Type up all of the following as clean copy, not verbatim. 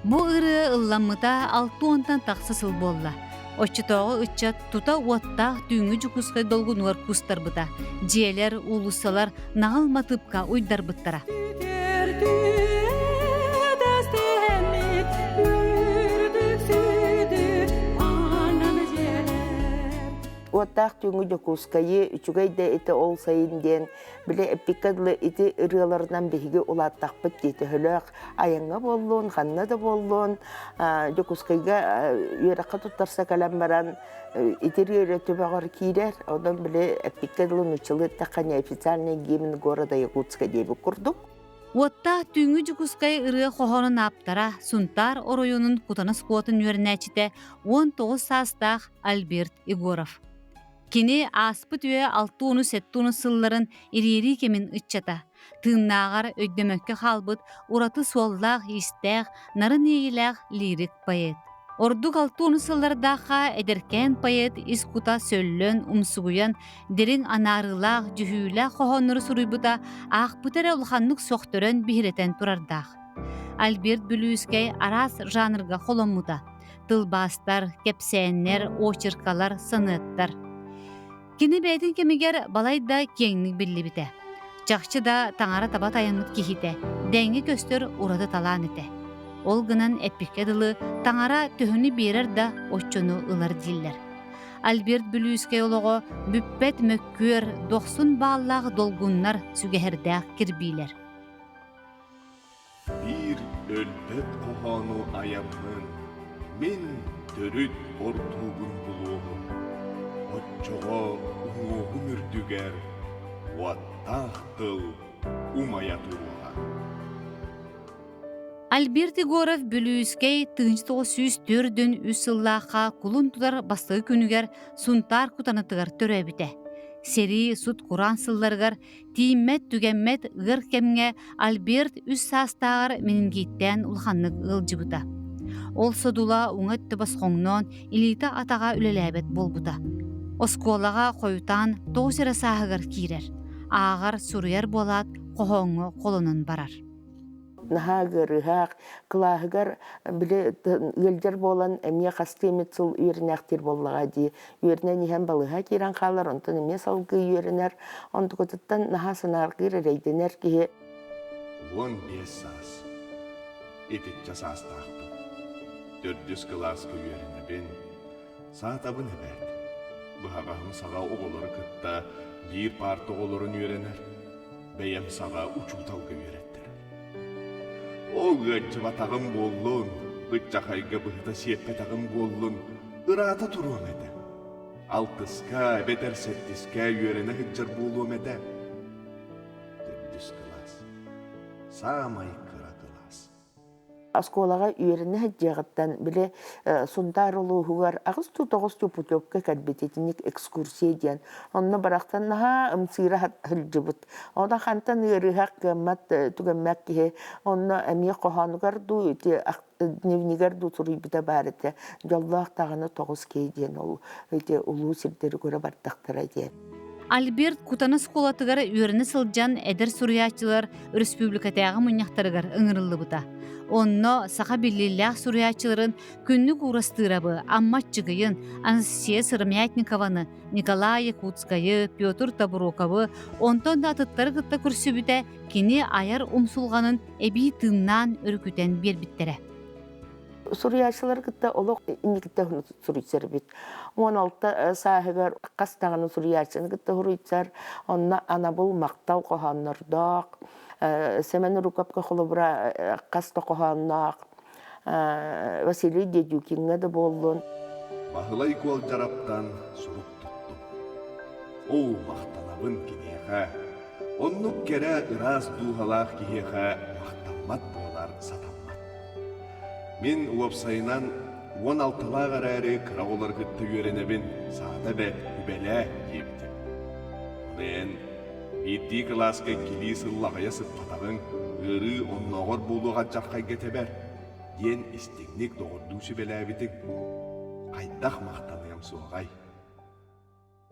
Бу ырыа ылламмыта 60-тан тахса сыл буолла. Оччотооҕу ыччат тута уоттаах түүҥҥү Дьокуускай долгунугар кустарбыта, дьиэлэр, уулуссалар наҕыл матыыпка уйдарбыттара. Уоттаах түүҥҥү Дьокуускайы үчүгэй да ити ол сайын диэн били эппиккэ дылы ити ырыаларынан биһиги улааттахпыт дии төһөлөөх айаҥҥа буоллун, ханна да буоллун Дьокуускайга үөрэххэ туттарса кэлэн баран ити ырыа төбөҕөр киирэр. Онон били эппиккэ дылы нууччалыы эттэххэ неофициальный гимн города Якутска диэбит курдук. Уоттаах түүҥҥү Дьокуускай ырыа хоһоонун ааптара Сунтаар оройуонун Кутана оскуолатын үөрэнээччитэ 19 саастаах Альберт Егоров. Кини ааспыт үйэ 60-70 сылларын ириэрии кэмин ыччата, тыыннааҕар өйдөмөккө хаалбыт ураты суоллаах-иистээх, нарын иэйиилээх лирик поэт. Ордук 60 сыллардаахха эдэркээн поэт ис кута сөллөн, умсугуйан, дириҥ анаарыылаах, дьүһүүлээх хоһооннору суруйбута аахпыта эрэ улаханнык сөхтөрөн биһирэтэн турардаах. Альберт Бүлүүскэй араас жанрга холоммута тылбаастар, кэпсээннэр, очеркалар, саныаттар. Кини бэйэтин кэмигэр балайда киэҥник биллибитэ. Чахчы да таҥара таба тайаммыт киһитэ, дэҥҥэ көстөр ураты талаан этэ. Ол гынан эппиккэ дылы таҥара төһөнү биэрэр да оччону ылар дииллэр. Альберт Бүлүүскэй олоҕо бүппэт мөккүөр, дохсун бааллаах долгуннар сүгэһэрдээх кирбиилэр. Биир өлбөт хоһоону айаммын, мин төрүт ордуубун булуоҕум, оччоҕо уҥуоҕум үрдүгэр уоттаах тыл умайа туруоҕа. Альберт Егоров Бүлүүскэй 1904 сыллаахха кулун тутар бастакы күнүгэр Сунтаар Кутанатыгар төрөөбүтэ. Сэрии сут-кураан сылларыгар Тииммэт-түгэммэт ыар кэмҥэ Альберт үс саастааҕар менингииттээн улаханнык ыалдьыбыта. Ол содула уҥа өттө босхоҥноон, илиитэ-атаҕа үлэлээбэт буолбута. Оскуолаҕа хойутаан 9 эрэ сааһыгар киирэр. Ааҕар, суруйар буолаат, хоһооҥҥо холонон барар. Наһаа ыарыһах, кылааһыгар били ыалдьар буолан эмиэ хастыы эмит сыл үөрэнээхтиир буоллаҕа дии. Үөрэнэн иһэн балыыһа киирэн хаалар, онтон эмиэ салгыы үөрэнэр. Онтукатыттан наһаа санааргыыр, эрэйдэнэр киһи. 15 саас. Итиччэ саастаахпын. Төрдүс кылааска үөрэнэбин. Саатабын эбээт. Быһаҕаһым саҕа оҕолору кытта биир паарта оҕолорун үөрэнэр. Бэйэм саҕа учууталга үөрэттэрэр. Ол ыалдьыбатаҕым буоллун, быччахайга быһыта сиэппэтэҕим буоллун, ыраата туруом этэ. Алтыска эбэтэр сэттискэ үөрэнэ сылдьар буолуом этэ. Төрдүс кылаас. Саамай кыра кылаас. Оскуолаҕа үөрэнэ сылдьыаҕыттан били Сунтаар улууһугар аҕыс дуу тоҕус дуу путевка кэлбит итинник экскурсия диэн. Онно барахсан наһаа ымсыыра сылдьыбыт. Онон хантан ыарыһах кыаммат түгэммэт киһи онно эмиэ хоһоонугар дуу ити дневнигэр дуу суруйбута баар этэ. Дьоллоох даҕаны тоҕус киһи диэн ол ити улуу сирдэри көрө бардахтара диэн. Альберт Кутана оскуолатыгар үөрэнэ сылдьан эдэр суруйааччылар өрөспүүбүлүкэтээҕи мунньахтарыгар ыҥырыллыбыта. Онно саха биллиилээх суруйааччыларын Күннүк Уурастыырабы, Амма Аччыгыйын, Анастасия Сыромятникованы, Николай Якутскайы, Петр Тобуруоковы, онтон да атыттары кытта көрсүбүтэ кини айар умсулҕанын эбии тыыннаан өрүкүтэн биэрбиттэрэ. Суруйааччылары кытта олох инникиттэн суруйсар эбит. 16 сааһыгар хас даҕаны суруйааччыны кытта суруйсар, онно анабыл махтал хоһооннордоох, Сэмэн Рукопка холобура хас да хоһоонноох, Василий Дедюкиҥҥа да буоллун. Баһылай Куолдьараптан сурук туттум. Оо, махтанабын киниэхэ. Оннук кэрэ ыраас дууһалаах киһиэхэ махтаммат буолар сатаммат. Мин уопсайынан 16-лаах эрээри кыра оҕолору кытта үөрэнэбин, саата бэрт, үбэлээ диэбитим. Ону эн биирдии кылааска иккилии сыл аҕыйа сыппатаҕыҥ, ыарыы оннооҕор буолуох алдьархайга тэбэр, диэн истиҥник доҕордуу сүбэлээбитиҥ. Хайдах махтаныам суоҕай?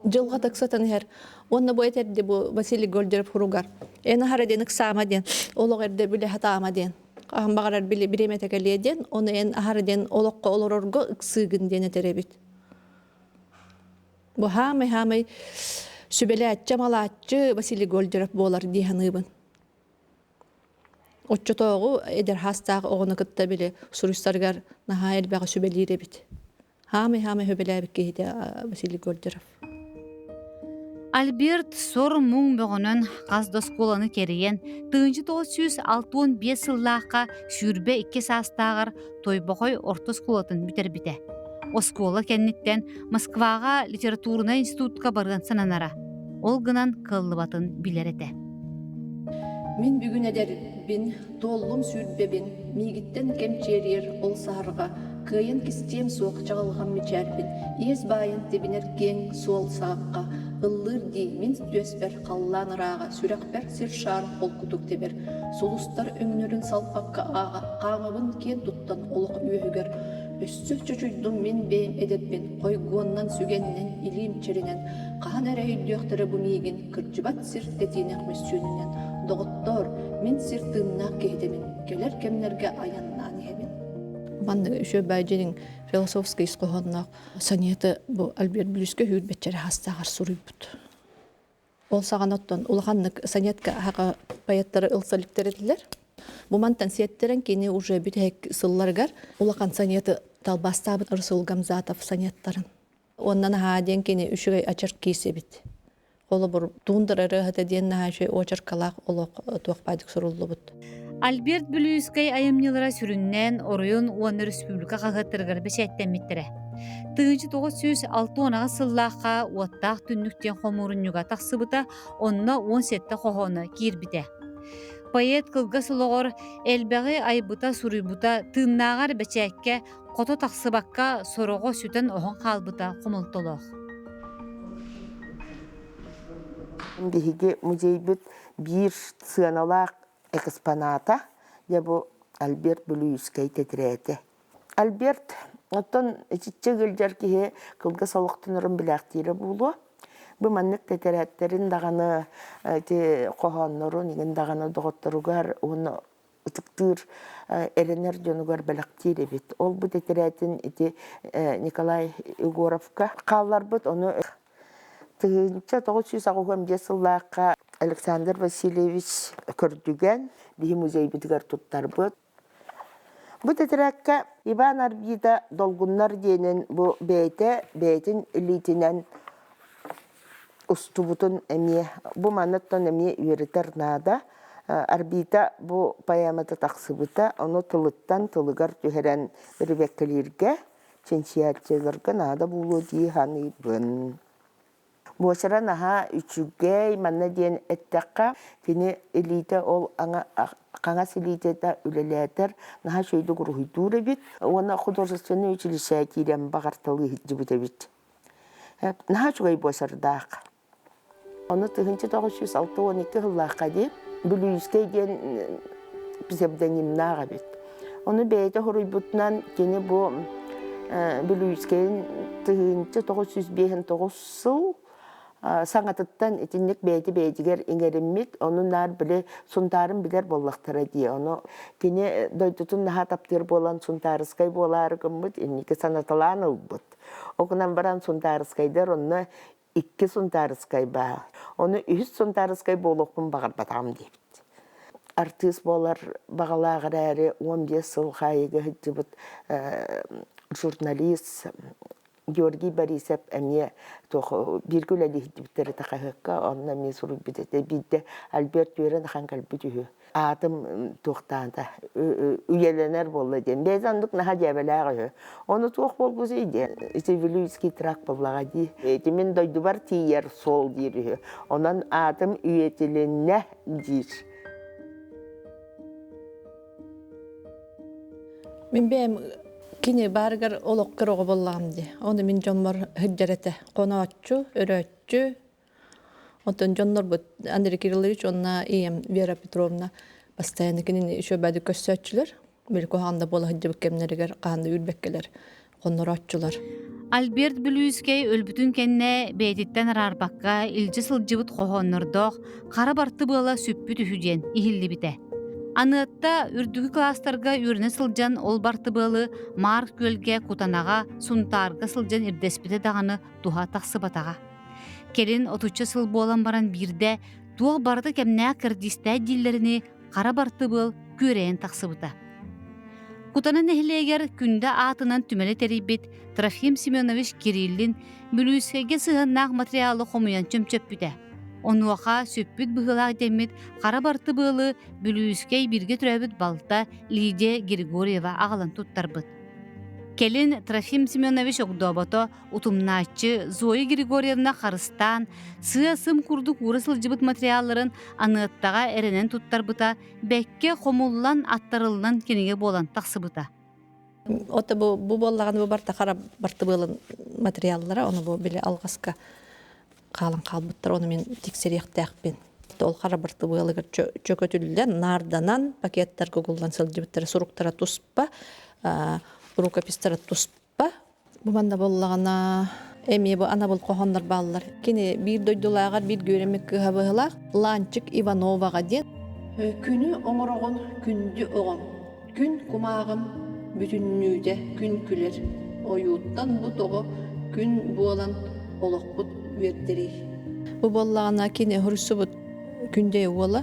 Дьылҕа ыксатан иһэр. Уонна бу этэрди бу Василий Гольдеров хуругар. Эн аһара диэн ыксаама диэн, олох эрдэ билэ сатаама диэн. Хаһан баҕарар били бириэмэтэ кэлиэ диэн, ону эн аһар диэн олоххо олорорго ыксыыгын диэн этэр эбит. Бу хаамай-хаамай сүбэлээччи-амалааччы Василий Гольдеров буолар дии саныыбын. Оччотооҕу эдэр хаастаах оҕону кытта били суруйсарыгар наһаа элбэҕи сүбэлиир эбит. Хаамай-хаамай сүбэлээбит киһитэ Василий Гольдеров. Альберт сор-муҥ бөҕөнөн хас да оскуоланы кэрийэн, 1965 сыллаахха 22 саастааҕар Тойбохой орто оскуолатын бүтэрбитэ. Оскуола кэнниттэн Москваҕа литературнай институтка барыан сананара. Ол гынан кыаллыбатын билэр этэ. Мин бүгүн эдэрбин, туоллум сүүрбэбин, миигиттэн кэмчиэрийэр ол саһарҕа, кыайан кистиэм суох чаҕылҕан мичээрбин, иэс баайын тибинэр киэҥ суол саҕахха, ыллыыр дии мин түөспэр халлаан ырааҕа, сүрэхпэр сир шаар холкутук тэбэр, сулустар өҥнөрүн салпакка ааҕа, хаамабын киэн туттан олох үөһүгэр, өссө чочуйдум мин бэйэм эдэрбин, хойгуоннан сүгэннэн илиим чэринэн, хаһан эрэ өйдүөхтэрэ бу миигин, кырдьыбат сир тэтиэнэх мөссүөнүнэн, доҕоттоор, мин сир тыыннаах киһитэбин, кэлэр кэмнэргэ айаннаан иһэбин. Манна үчүгэй дьиҥ философский ис хоһоонноох сонеты бу Альберт Бүлүүскэ үүрбэччэрэ хастааҕар суруйбут. Ол саҕана оттон улаханнык сонетка аһаҕа поэттары ылса иликтэр Бу мантан сиэттэрэн кини уже бүтэһик сылларыгар улахан сонеты талбаастаабыт Расул Гамзатов сонеттарын. Онно наһаа диэн кини үчүгэй очерк эбит. Холобур, туундара ырыаһыта диэн наһаа үчүгэй очеркалаах олох туох баайдык суруллубут. Альберт Бүлүүскэй айымньылара сүрүннээн оройуон уонна республика хаһыаттарыгар бэчээттэммиттэрэ. 1968 сыллаахха «Уоттаах түннүк» диэн хомуурунньуга тахсыбыта, онно 17 хоһооно киирбитэ. Поэт кылгас олоҕор элбэҕи айбыта-суруйбута тыыннааҕар бэчээккэ хото тахсыбакка сороҕо сүтэн-оһон хаалбыта хомолтолоох. Биһиги музейбыт биир сыаналаах экспоната дьэ бу Альберт Бүлүүйүскэй тэтэрээтэ. Альберт оттон итиччэ ыалдьар киһи кылгас олохтонорун билээхтиирэ буолуо. Бу маннык тэтэрээттэрин даҕаны ити хоһооннорун игин даҕаны доҕотторугар уонна ытыктыыр эрэнэр дьонугар бэлэхтиир эбит. Ол бу тэтэрээтин ити Николай Егоровка хаалларбыт. Ону 1985 сыллаахха Александр Васильевич көрдүгэн биһи музейбытыгар туттарбыт. Бу тэтэрээккэ Иван Арбита Долгуннар диэнин бу бэйэтэ бэйэтин илиитинэн устубутун эмиэ бу манныттан эмиэ үөрэтэр наада. Арбита бу поэмата тахсыбыта, ону тылыттан тылыгар түһэрэн бэрэбиэркэлииргэ, чинчийээччилэргэ наада буолуо дии саныыбын. Буочара наһаа үчүгэй, манна диэн эттэххэ, кини илиитэ ол хаҥас илиитэ үлэлээтэр наһаа үчүгэйдик уруһуйдуур эбит уонна художественнай училище киирэн баҕарталыы сылдьыбыт эбит. Наһаа үчүгэй буочардаах. Ону 1962 сыллаахха дии Бүлүүскэй диэн псевдонимнаах эбит. Ону бэйэтэ хоруйбутунан кини бу Бүлүүскэйин 1959 сыл саҥатыттан итинник бэйэтэ бэйэтигэр иҥэриммит, ону наар били Сунтаарын билэр буоллахтара дии. Ону кини дойдутун наһаа таптыыр буолан Сунтаарыскай буолаары гыммыт, инники санаталаан ылбыт. Ол гынан баран Сунтаарыскайдар онно икки Сунтаарыскай баар. Ону үһүс Сунтаарыскай буолуохпун баҕарбатаҕым диэбит. Артыыс буолар баҕалаах эрээри 15 сыл хаайыыга сылдьыбыт журналист Георгий Борисов эмиэ туох бииргэ үлэлии сылдьыбыттар этэ хаһыакка, онно эмиэ суруйбут этэ. Биирдэ Альберт үөрэн ахан кэлбит үһү. Аатым туохтаата үйэлэнэр буолла диэн. Бэйэтэ оннук наһаа дьээбэлээх үһү. Ону туох буолбусуй диэн. Ити Вилюйский тракт буоллаҕа дии. Ити мин дойдубар тиийэр суол диир үһү. Онон аатым үйэтилиннэ диир. Мин бэйэм кини баарыгар олох кыра оҕо буоллаҕым дии. Ону мин дьоммор сылдьар этэ. Хонооччу, өрөөччү. Оттон дьоннорбут Андрей Кириллович уонна ийэм Вера Петровна постоянно кинини үчүгэйдик көрсөөччүлэр. Били куһаҕан да буола сылдьыбыт кэмнэригэр хаһан да үүрбэккэлэр хоннорооччулар. Альберт Бүлүүскэй өлбүтүн кэннэ бэйэтиттэн араарбакка илдьэ сылдьыбыт хоһооннордоох хара барты быала сүппүт үһү диэн иһиллибитэ. Аныатта үрдүкү кылаастарга үөрэнэ сылдьан ол бартыбыалы Маар Күөлгэ, Кутанаҕа, Сунтаарга сылдьан ирдэспитэ даҕаны туһа тахсыбатаҕа. Кэлин отучча сыл буолан баран биирдэ туох барыта кэмнээх кэрдиистээх дииллэринии хара бартыбыал күөрэйэн тахсыбыта. Кутана нэһилиэгэр Күндэ аатынан түмэли тэрийбит Трофим Семенович Кириллин Бүлүүскэйгэ сыһыаннаах материалы хомуйан чөмчөппүтэ. Онуоха сүппүт быһыылаах дэммит хара бартыбыалы Бүлүүскэй бииргэ төрөөбүт балта Лидия Григорьева аҕалан туттарбыт. Кэлин Трофим Семенович огдообото утумнааччы Зоя Григорьевна харыстаан, сыа-сым курдук уура сылдьыбыт материалларын Аныаттаҕа эрэнэн туттарбыта бэккэ хомуллан аттарыллан кинигэ буолан тахсыбыта. Ото бу бу буоллаҕына бу барта хара бартыбыалын материаллара ону бу били алҕаска хаалан хаалбыттар ону мин тиксэриэхтээхпин. Ол хара бартыбыалыгар чөкөтүллэн, наарданан пакеттарга угуллан сылдьыбыттара суруктара туспа, рукопистара туспа Бу манна буоллаҕына эмиэ бу анабыл хоһооннор бааллар. Кини биир дойдулааҕар биир үөрэммит кыыһа быһыылаах Ланчик Ивановаҕа диэн. Күнү оҥороҕун күндү оҕом, күн кумааҕым бүтүннүүтэ күн күлэр, ойууттан бу тоҕо күн буолан олохпут үөрдэрий. Бу буоллаҕына кини хоруйсубут Күндэйэ уола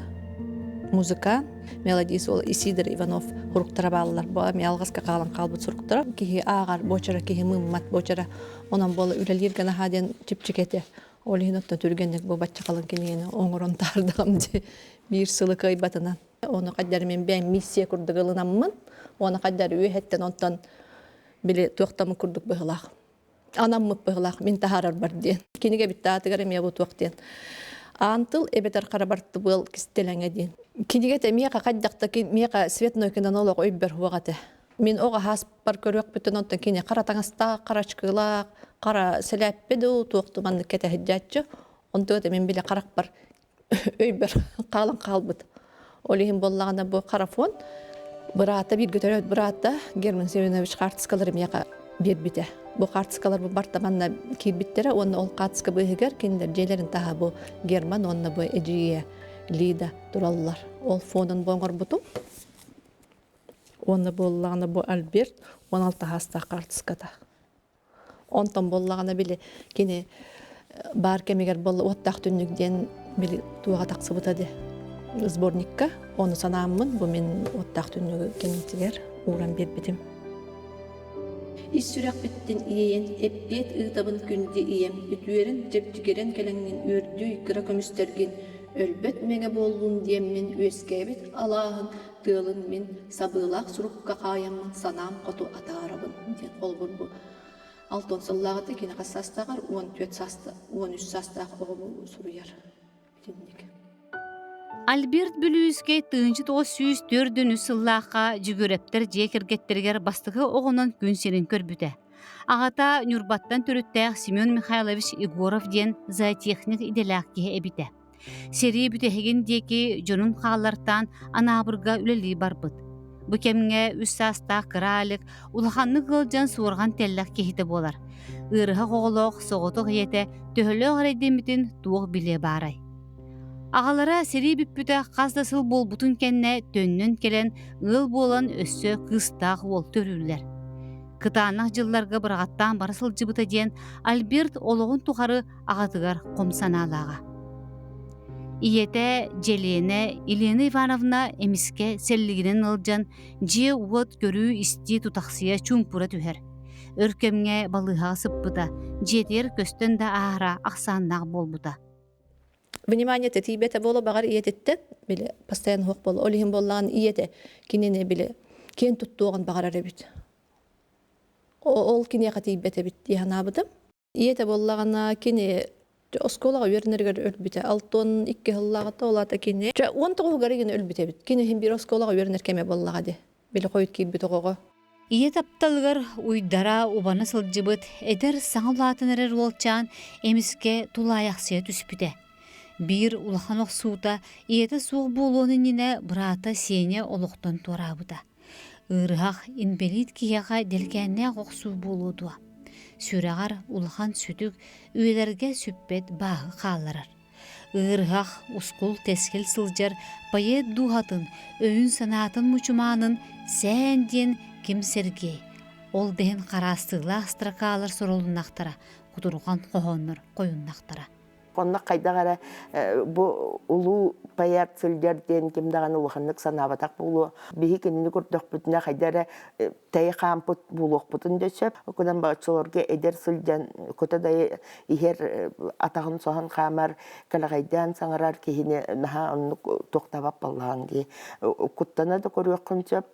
музыкант мелодист уол Исидор Иванов суруктара бааллар. Бу эмиэ алҕаска хаалан хаалбыт суруктара. Киһи ааҕар буочара, киһи мыыммат буочара. Онон буола үлэлиир гынаһаа диэн чипчик этэ. Ол иһин оттон түргэнник бу бачча халыҥ кинигэни оҥорон таһаардаҕым дии. Биир сылы кыайбатынан. Ону хайдар мин бэйэм миссия курдук ылынаммын, уонна хайдар үөһэттэн онтон били туохтаммыт курдук быһылаах. анаммыт быһылаах мин таһаарарбар диэн. Кинигэ бүттаатыгар эмиэ бу туох диэн. Аан тыл эбэтэр хара бартыбыал кистэлэҥэ диэн. Кинигэтэ миэхэ хайдахта миэхэ свет нойкунан олох өйбөр хуох этэ. Мин оҕо хааспар көрүөхпүттэн онтон кини хара таҥастаах, хара ачкылаах, хара сэлээппэ дуу туох маннык кэтэһиддьааччы. Онтуга мин биле харахпар өйбөр хаалан хаалбыт. Ол иһин буоллаҕына бу харафон быраата бииргэ төрөөбүт быраата Герман Семенович хаартыскалары миэхэ биэрбитэ. Бу хаартыскалар бу барта манна киирбиттэрэ уонна ол хаартыска быыһыгар кинилэр дьиэлэрин таһа бу Герман уонна бу эдьиийэ Лида тураллар. Ол фонун бу оҥорбутум. Уонна буоллаҕына бу Альберт 16 саастаах хаартыската. Онтон буоллаҕына били кини баар кэмигэр буолла уоттаах түннүк диэн били туоҕа тахсыбыта дии сборникка. Ону санааммын бу мин уоттаах түннүгү кинитигэр ууран биэрбитим. Ис сүрэхпиттэн иэйэн, эппиэт ыытабын күндү ийэм, үтүөрэн, чэбдигирэн кэлэҥҥин үөрдүй кыра көмүстэргин, өлбөт мэҥэ буоллун диэммин үөскээбит алааһын тыалын мин сабыылаах сурукка хаайаммын санаам хоту атаарабын диэн холобур бу алтан сыллааҕыта кини хас саастааҕар 14 сааста 13 саастаах оҕо суруйар итинник. Альберт Бүлүүскэй 1904 сыллаахха Дьүгүрэптэр дьиэ кэргэттэригэр бастакы оҕонон күн сирин көрбүтэ. Аҕата Ньурбаттан төрүттээх Семен Михайлович Егоров диэн зоотехник идэлээх киһи эбитэ. Сэрии бүтэһигин диэки дьонун хааллартаан Анаабырга үлэлии барбыт. Бу кэмҥэ үс саастаах кыра Алик улаханнык ыалдьан суорҕан тэллэх киһитэ буолар. Ыарыһах оҕолоох соҕотох ийэтэ төһөлөөх эрэйдэммитин туох билиэ баарай. Аҕалара сэрии бүппүтэ хас да сыл буолбутун кэннэ төннөн кэлэн ыал буолан өссө кыыстаах уол төрүүллэр. Кытаанах дьылларга быраҕаттаан бара сылдьыбыта диэн Альберт олоҕун тухары аҕатыгар хом санаалааҕа. Ийэтэ Дьэлиэнэ Елена Ивановна эмискэ сэллигинэн ыалдьан дьиэ-уот көрүү-истии тутахсыйа чуумпура түһэр. Өр кэмҥэ балыыһаҕа сыппыта, дьиэтигэр көстөн да ааһара ахсааннаах буолбута. Внимание тиийбэтэ буола баҕар ийэтиттэн били постоянно суох буола. Ол иһин буоллаҕын ийэтэ кинини били киэн туттуоҕун баҕарар эбит. Ол киниэхэ тиийбэт эбит дии санаабытым. Ийэтэ буоллаҕына кини оскуолаҕа үөрэнэригэр өлбүтэ. 62 сыллааҕыта ол аата кини 19-угар игин өлбүт эбит. Кини иһин биир оскуолаҕа үөрэнэр кэмэ буоллаҕа дии. Били хойут киирбит оҕоҕо. Ийэ тапталыгар уйдара убана сылдьыбыт эдэр саҥа улаатан эрэр уолчаан эмискэ тулаайахсыйа түспүтэ. Биир улахан охсуута ийэтэ суох буолуон иннинэ быраата Сеня олохтон туораабыта. Ыарыһах, инбэлиит киһиэхэ дэлкээннээх охсуу буолуо дуо? Сүрэҕэр улахан сүтүк, үйэлэргэ сүппэт бааһы хаалларар. Ыарыһах, ускул-тэскил сылдьар поэт дууһатын, өйүн-санаатын мучумаанын сээн диэн ким сэргиэй, ол да иһин хараастыылаах строкалар сурулуннахтара, кутурҕан хоһооннор хойуннахтара. Онно хайдах эрэ бу улуу поэт сылдьар диэн ким даҕаны улаханнык санаабатах буолуо. Биһи кинини көрдөхпүтүнэ хайда эрэ тэйэ хаампыт буолуохпутун да сөп. Кунан оччолорго эдэр сылдьан кута да иһэр атаҕын соһон хаамар, кэлэҕэйдээн саҥарар киһини наһаа оннук туохтаабат буоллаҕыҥ дии. Куттана да көрүөххүн сөп,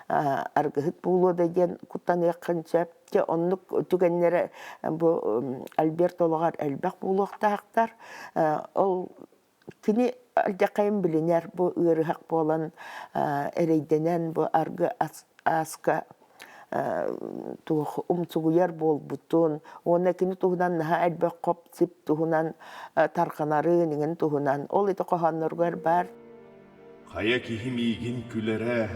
аргыһыт буолуо да диэн куттаныаххын сөп. Дьэ оннук түгэннэрэ бу Альберт олоҕор элбэх буолуохтаахтар. Ол кини алдьархайын билинэр бу ыарыһах буолан эрэйдэнэн бу аргы ааска туох умсугуйар буолбутун уонна кини туһунан наһаа элбэх хоп-сип туһунан тарҕанарын иҥин туһунан ол ити хоһоонноругар баар. Хайа киһи миигин күлэрэ,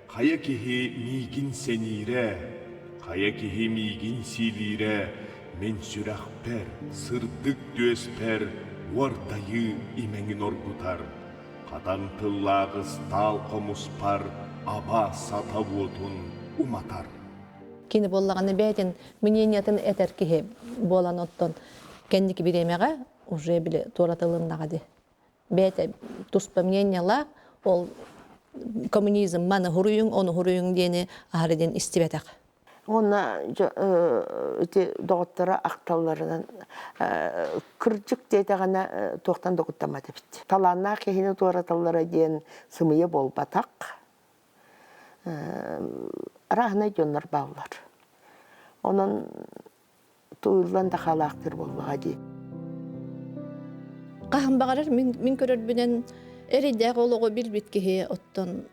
хайа киһи миигин сэниирэ, хайа киһи миигин сиилиирэ мин сүрэхпэр, сырдык түөспэр уордайыы имэҥин оргутар, хатан тыллаах ыстаал хомуспар аба сата уотун уматар. Кини буоллаҕына бэйэтин мнениятын этэр киһи буолан оттон кэнники бириэмэҕэ уже били туоратылыннаҕа дии. Бэйэтэ туспа мнениялаах, ол коммунизм маны хуруйуҥ, ону хуруйуҥ диэни аһары диэн истибэтэх. Уонна ити доҕотторо ахталларынан кырдьык диэтэҕинэ туохтан да куттаммат эбит. Талааннаах киһини туораталлара диэн сымыйа буолбатах. Арааһынай дьоннор бааллар. Онон тууйуллан да хаалаахтыыр буоллаҕа дии. Хаһан баҕарар мин, мин көрөрбүнэн эрэйдээх олоҕу билбит киһи оттон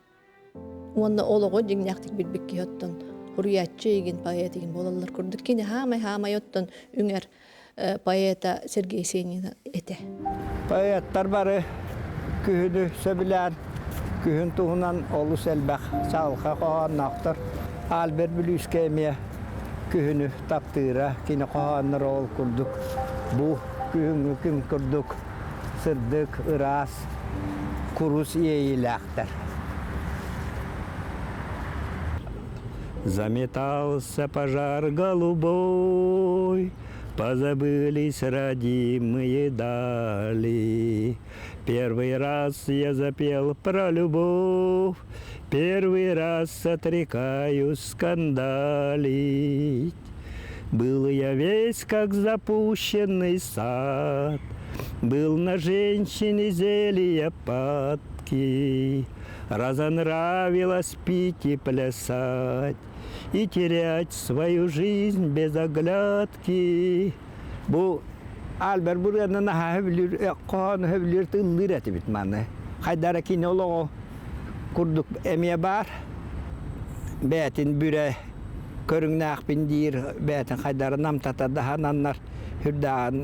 уонна олоҕу дьиҥнээхтик билбит киһи оттон суруйааччы игин поэт игин буолаллар курдук кини хаамай хаамай оттон үҥэр поэта Сергей Есенин этэ. Поэттар бары күһүнү сөбүлээн күһүн туһунан олус элбэх чаҕылхай хоһоонноохтор. Альберт Бүлүүскэ эмиэ күһүнү таптыыра, кини хоһоонноро ол курдук бу күһүҥҥү күн курдук сырдык, ыраас, курус иэйиилээхтэр. Заметался пожар голубой, Позабылись родимые дали. Первый раз я запел про любовь, Первый раз отрекаюсь скандалить. Был я весь как запущенный сад, Был на женщине зелья падки, Разонравилось пить и плясать и терять свою жизнь без оглядки. Бу Альбер Бурганна наһаа сөбүлүүр, хоһоону сөбүлүүр тыллыыр этибит маны. Хайдара кини олоҕу курдук эмиэ баар. Бээтин бүрэ көрүҥнээхпин диир, бээтин хайдара намтата даһананнар үрдээҕин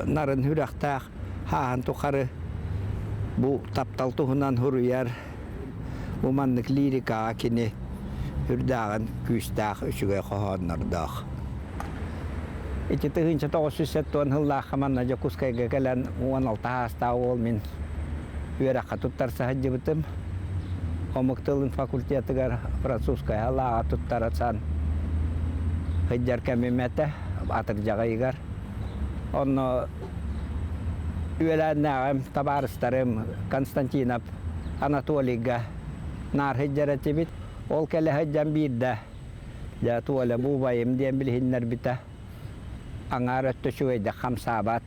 нарын сүрэхтээх хааһын тухары бу таптал туһунан суруйар. Бу маннык лирикаҕа кини үрдээҕин күүстээх үчүгэй хоһооннордоох. Ити 1970 сыллаахха манна Дьокуускайга кэлэн 16 саастаах уол мин үөрэххэ туттарса сылдьыбытым. Омук тылын факультетыгар французскай лааҕа туттарасан сылдьар кэмим этэ, атырдьах ыйыгар. Онно үөлээннээҕим, табаарыстарым Константинов Анатолийга наар сылдьар этибит. Ол кэлэ сылдьан биирдэ дьэ Толя бу убайым диэн билиһиннэрбитэ. Аҥаар өттө үчүгэйдик хамсаабат,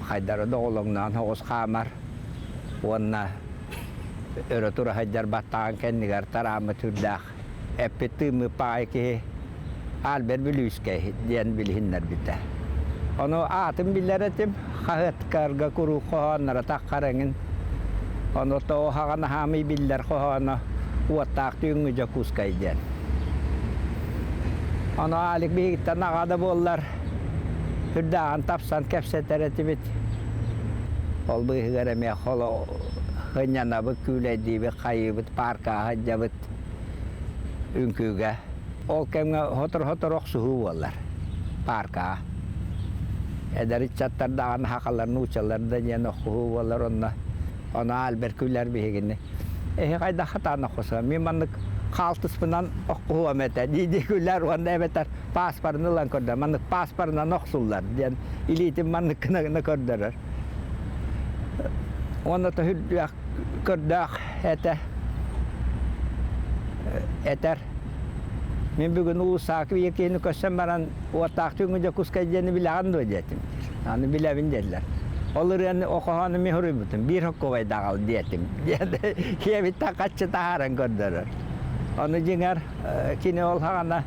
хайдары доҕолоҥноон соҕус хаамар уонна өрө тура сылдьар баттаҕын кэннигэр тарааммыт үрдээх эппит тыыммыт паай киһи Альберт Бүлүүскэй диэн билиһиннэрбитэ. Ону аатын билэр этим, хаһыаткарга куруук хоһоонноро таххар эҥин. Ону тоҕо хаҕан аһаамый биллэр хоһооно «Уоттаах түүҥҥү Дьокуускай» диэн. Ону Алик биһигиттэн аҕа да буоллар, үрдээҕин тапсан кэпсэтэр этибит. Ол быыһыгар эмиэ холо сынньанабыт, күүлэйдиибит, хайыыбыт, пааркаҕа сылдьабыт үҥкүүгэ. Ол кэмҥэ сотору-сотору охсуһуу буоллар пааркаҕа. Эдэр ыччаттар даҕаны сахалар, нууччалар да диэн оххуһуу буолар онно. Ону Альберт күлэр биһигини. Эһи хайдах хатаан оххусуом? Мин маннык хаалтыспынан оххуһуом этэ дии-дии күлэр уонна эбэтэр пааспарын ылан көрдөр. Маннык пааспарынан охсуллар диэн илиитин маннык гына көрдөрөр. Уонна төһүрдээх көрдөөх этэ этэр. Мин бүгүн Улусаакы киһини көрсөн баран уоттаах түүҥҥү Дьокуускай диэни билэҕин дуо диэтим. Аны билэбин диэтилэр. Ол ырыаны хоһоону мин суруйбутум. Биир хоккуобайдаах диэтим. Диэбиттэн хаччы таһааран көрдөрөр. Ону дьиҥэр кини ол хаҕана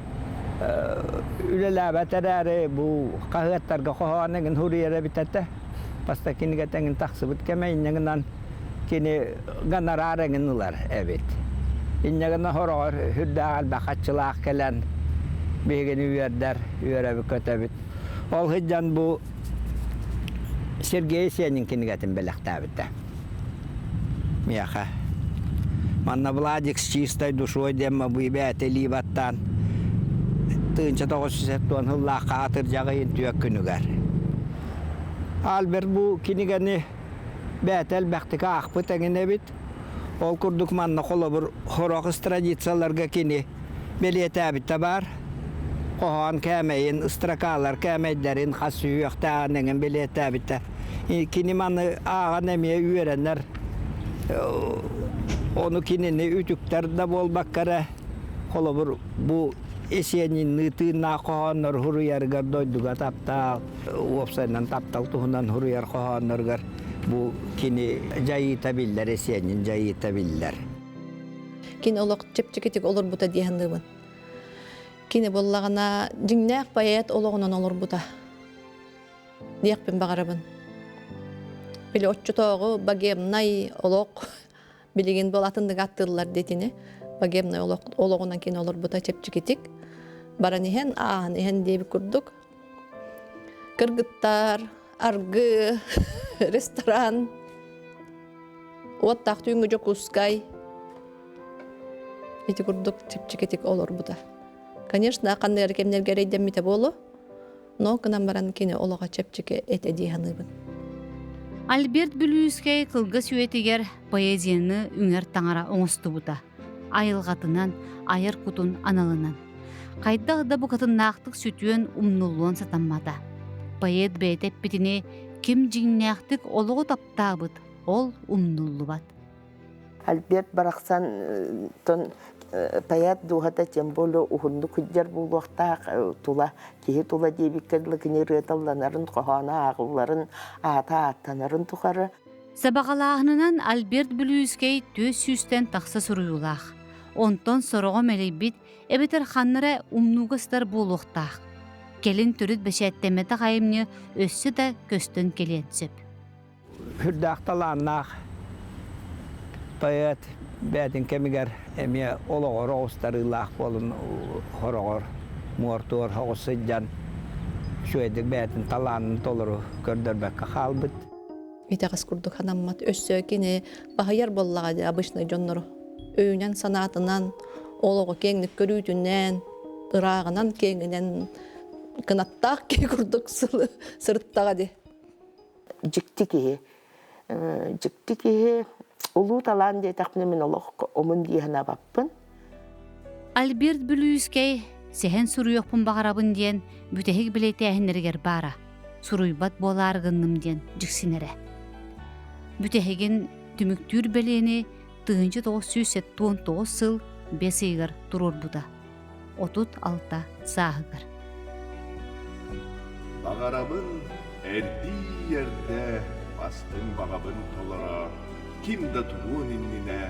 үлэлээбэт эрээри бу хаһыаттарга хоһоон эҥин суруйар эбит этэ. Бастакы кинигэтэ эҥин тахсыбыт кэмэ инньэ гынан кини гонорар эҥин ылар эбит. Инньэ гынан сороҕор сүрдээх элбэх хаччылаах кэлэн биһигини үөрдэр, үөрэбит-көтөбүт. Ол сылдьан бу Сергей Сенин кинигэтин бэлэхтээбитэ. Миэхэ. Манна Владик с чистой душой диэн мабыы бэйэтэ илии баттаан 1970 сыллаахха атырдьах ыйын түөрт күнүгэр. Альберт бу кинигэни бэйэтэ элбэхтик аахпыт эҥин эбит. Ол курдук манна холобур сорох традицияларга кини бэлиэтээбитэ баар. Хоһоон кээмэйин, строкалар кээмэйдэрин хас сүһүөхтээҕин эҥин бэлиэтээбитэ. Кини маны ааҕан эмиэ үөрэнэр. Ону кинини үтүктэр да буолбакка эрэ, холобур, бу Есенинныы тыыннаах хоһооннору суруйарыгар дойдуга таптал, уопсайынан таптал туһунан суруйар хоһоонноругар бу кини дьайыыта биллэр, Есенин дьайыыта биллэр. Кини олох чэпчэкитик олорбута дии саныыбын. Кини буоллаҕына дьиҥнээх поэт олоҕунан олорбута диэхпин баҕарабын. Били оччотооҕу богемнай олох билигин бол атыннык аттыыллар диэтини богемнай олох олоҕунан кини олорбута чэпчэкитик баран иһэн ааһан иһэн диэбит курдук кыргыттар аргы ресторан уоттаах түүҥҥү Дьокуускай ити курдук чэпчэкитик олорбута. Конечно, ханнык эрэ кэмнэргэ эрэйдэммитэ буолуо, но гынан баран кини олоҕо чэпчэки этэ дии саныыбын. Альберт Бүлүүскэй кылгас үйэтигэр поэзияны үҥэр таҥара оҥостубута. Айылҕатынан, айар кутун аналынан. Хайдах да букатыннаахтык сүтүөн умнуллуон сатаммата. Поэт бэйэтэ эппитини ким дьиҥнээхтик олоҕу таптаабыт, ол умнуллубат. Альберт барахсан тон поэт дууһата тем более уһуннук сылдьар буолуохтаах тула киһи тула диэбиккэ дылы кини ырыаталланарын хоһооно ааҕылларын аата ааттанарын тухары Сабаҕалааһынынан Альберт Бүлүүскэй 400-тэн тахса суруйуулаах. Онтон сороҕо мэлийбит эбэтэр ханна эрэ умнууга сытар буолуохтаах. Кэлин төрүт бэчээттэммэтэх айымньы өссө да көстөн кэлиэн сөп. Сүрдээх талааннаах поэт бэйэтин кэмигэр эмиэ олоҕор оҕустарыылаах буолан хороҕор муор-туор соҕус сылдьан үчүгэйдик бэйэтин талаанын толору көрдөрбөккө хаалбыт. Итэҕэс курдук санаммат. Өссө кини баһыйар буоллаҕа дии обычный дьоннору. Өйүнэн санаатынан, олоҕу киэҥник көрүүтүнэн, ырааҕынан киэҥинэн кынаттаах киһи курдук сырыттаҕа дии. Дьикти киһи. Дьикти киһи улуу талаан диэтэхпинэ мин олох омун дии санаабаппын. Альберт Бүлүүскэй сэһэн суруйуохпун баҕарабын диэн бүтэһик билэтээһиннэригэр баара. Суруйбат буолаары гынным диэн дьиксинэрэ. Бүтэһигин түмүктүүр бэлиэни 1979 сыл бэс ыйыгар туруорбута. 36 сааһыгар. Баҕарабын эрдии эрдэ бастыҥ баҕабын толоро, ким да туруон иннинэ.